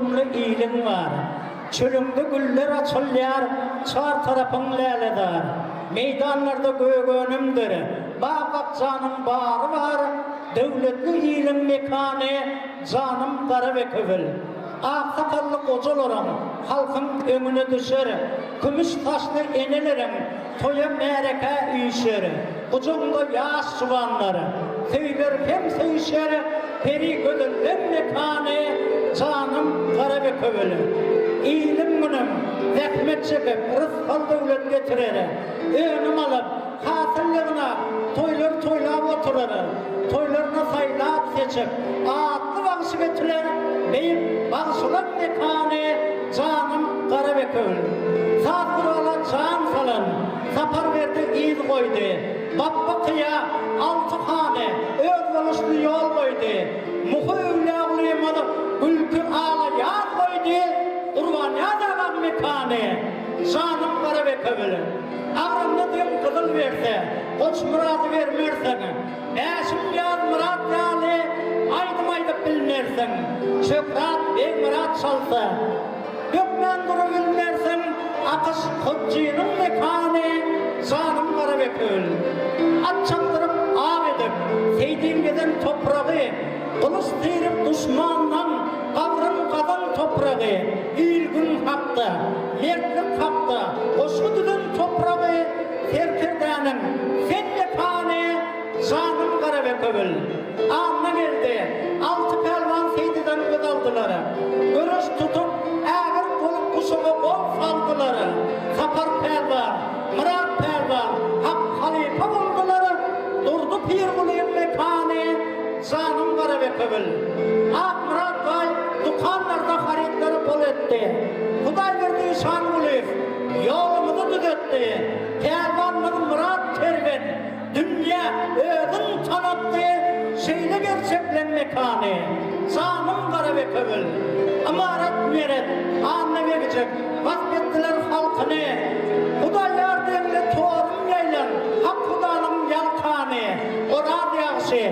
tutumly iliň bar. Çölüňde güller açylýar, çar tarapyň lälezar. Meýdanlarda gök önümdir, bag-bakjanyň bary bar, Döwletli iliň mekany, janym Garabekewül. Ak sakally gojalaryň halkyň öňüne düşer, Kümüş saçly eneleriň toýa märekä üýşer. Gujagyňda ýaş juwanlar söýler hem söýüşer, Peri gözelleň mekany, janym Garabekewül. Ilim-günüm zähmet çekip, rysgal-döwlet getirer. Önüm alyp, Hasyl ýygnap, toýlar toýlap oturar. Toýlaryna saýlap-seçip, atly bagşy getirer, Beýik bagşylaň mekany, janym Garabekewül. Saz gurala jan salan, Saparberdi yz goýdy. Bapba Kyýa, Alty hany özboluşly ýol goýdy. Muhy Öwlüýagulyymyz gülki ala ýaz goýdy, Gurbanýaz agaň mekany, janym Garabekewül. Agramda dem gyzyl berse, Goçmyrady bermersiň. Bäşim Ýazmyrat ýaly aýdym aýdyp bilmersiň. Şöhrat Begmyrat çalsa, bökmän durubilmersiň. Akyş Hotjynyň mekany, janym Garabekewül. At çapdyryp, aw edip, Seýdiň gezen topragy, Gylyç syryp duşmandan gabryn gazan topragy, Il-gün hakda, mertlik hakda goşgy düzen topragy Serkerdäniň sen mekany janym Garabekewül. Annageldi, Alty pälwan Seýdiden göz aldylar. Göreş tutup, ägirt bolup guşaga gol saldylar. Sapar pälwan, Myrat pälwan Hak halypa boldular. Durdy Pirgulyň mekany Janym Garabekewül. Akmyrat baý dükanlarda harytlary bol etdi. Hudaýberdi Işangulyýew ýolumyzy düzetdi. Pälwanymyz Myrat Kerwen dünýä özün tanatdy. Şeýle gerçekleň mekany. Janym Garabekewül. Ymarat Meret, Anna Begjik wasp etdiler halkyny. Hudaýýar deňli torum ýaýlan Hak Hudanyň ýalkany. Oraz ýagşy.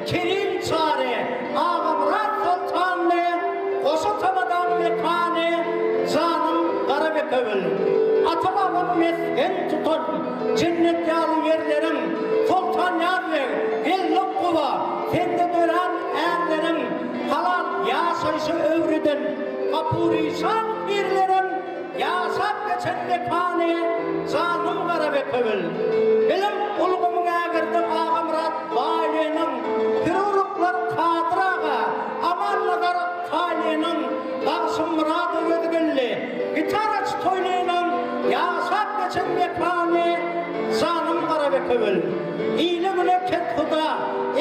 Kerim Çary, Agamyrat Soltanly, Goşa tamadan mekany, Janym Garabekewül. Ata-babam mesgen tutan, Jennet ýaly ýerleriň, Soltanýaz beg, Geldik guba, Sende dörän ärleriň, Halal ýaşaýşy öwreden, Gapur işan pirleriň, Ýaşap geçen mekany janym Garabekewül. Bilim ulgamyň ägirdi Agamyrat Baýlynyň, hirurglar Kadyr aga, Amannazar Taýlynyň, Bagşymyrat Öwezgeldi, gitaraçy Toýlynyň ýaşap geçen mekany janym Garabekewül. Ile-güne kethuda,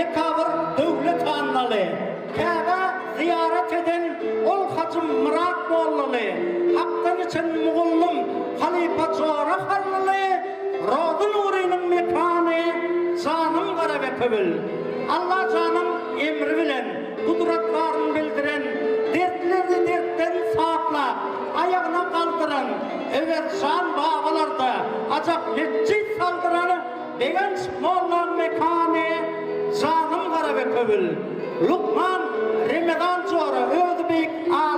ekabyr Döwlet Annaly. Käbä zyýarat eden ol hajy Myrat mollaly, Hakdan içen mugallym halypa Jora Hallyly, Rozy Nurynyň mekany, janym Garabekewül. Allajanyň emri bilen gudrat baryn bildiren, Dertlerini dertden saplap, aýagyna galdyran, Öwezjan babalarda ajap metjit saldyran, Begenç mollaň mekany, janym Garabekewül. Lukman Remezan jora özi beýik alym.